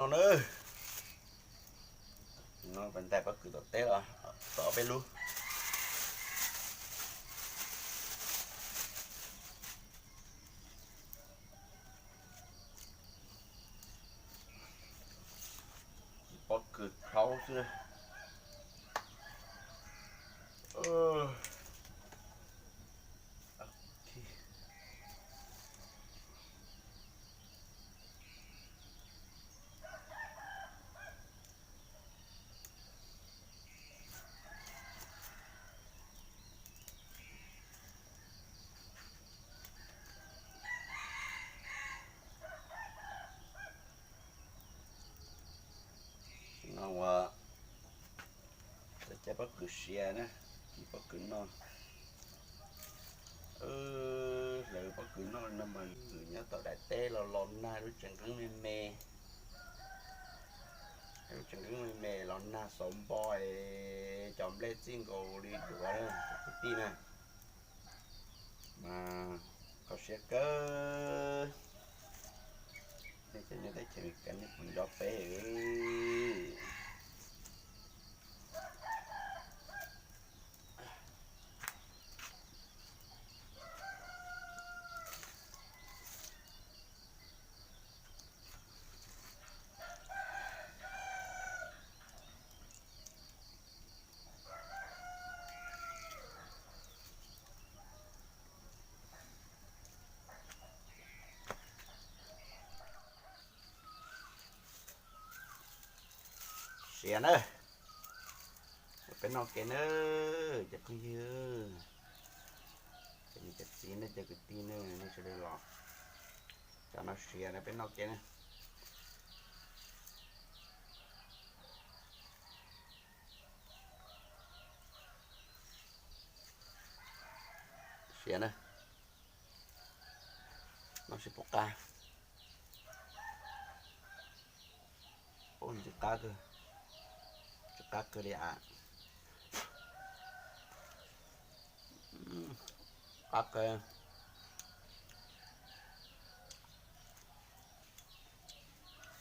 No na, no pas ntais pob kws tom teb los tau ob peb lub. Pob kws thaub xwb. No ua cov pob kws siav na, ci pob kws noj. Hlawv pob kws noj no mas nyob tom daim teb los los nag lub tsev nqeeb me me, lub tsev nqeeb me me los nag xauv npo es cov nplej txij nkaus li duav na cov kwv tij na. Mas kho siab kawg, nej cov nyob teb chaws Amelikas nej puas nco peb. Siav na, peb noj ke na, cov phooj ywg, cov niam cov txiv nej cov kwv tij nej sawv daws los, cov no siav na peb noj ke na. Siav na, noj sib pub qab. Ub, ntxim qab kawg, ntxim qab kawg li as. Qab kawg.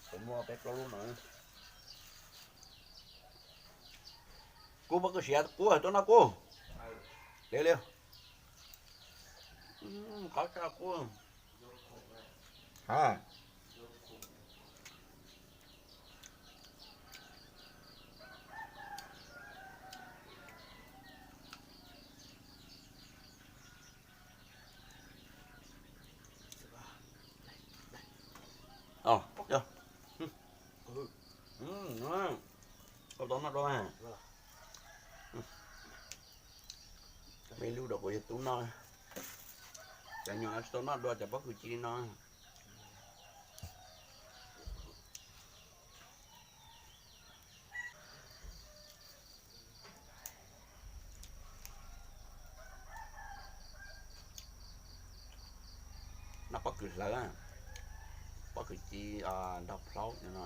Kuv muaj peb plaub lub no. Kub pob kws siav kub, tuaj noj kub. Liv liv. Qab tshaj kub. Ha. Koj tau noj dua. Me lub rau kuv yog tub noj. Cov nyuam no tsis tau noj dua cov pob kws ci li no. Noj pob kws hlawv, pob kws ci, nrog plaub no.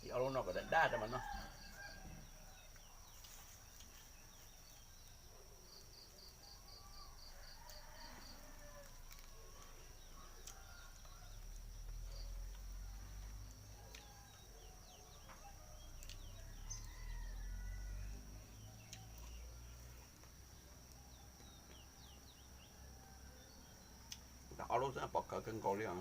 Ci ob lub no kom daj daj rau mas noj. Ob lub xwb pom khawv kawg nkaus li os.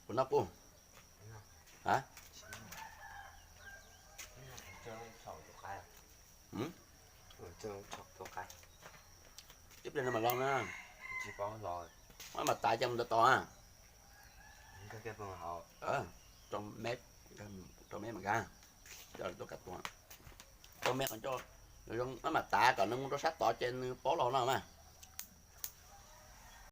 Kuv noj kuj, a, ib pliag no mam los na. Maj mam tav coj mus ntau tos a. Rau me, rau me mas nkag, coj tuaj kav tuag. Rau me qhov ncauj, maj mam tav kom nws mus rau sab tod ces nws paub los no mas.